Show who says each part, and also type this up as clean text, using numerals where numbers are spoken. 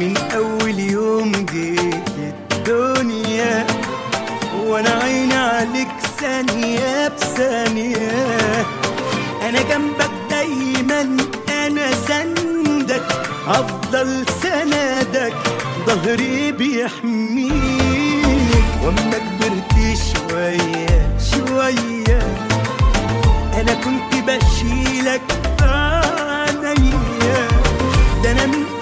Speaker 1: من أول يوم جيت الدنيا وأنا عيني عليك ثانية بثانية. أنا جنبك دايما، أنا سندك، أفضل سندك، ظهري بيحميك. وأما كبرت شوية شوية أنا كنت بشيلك في عينيا. ده أنا من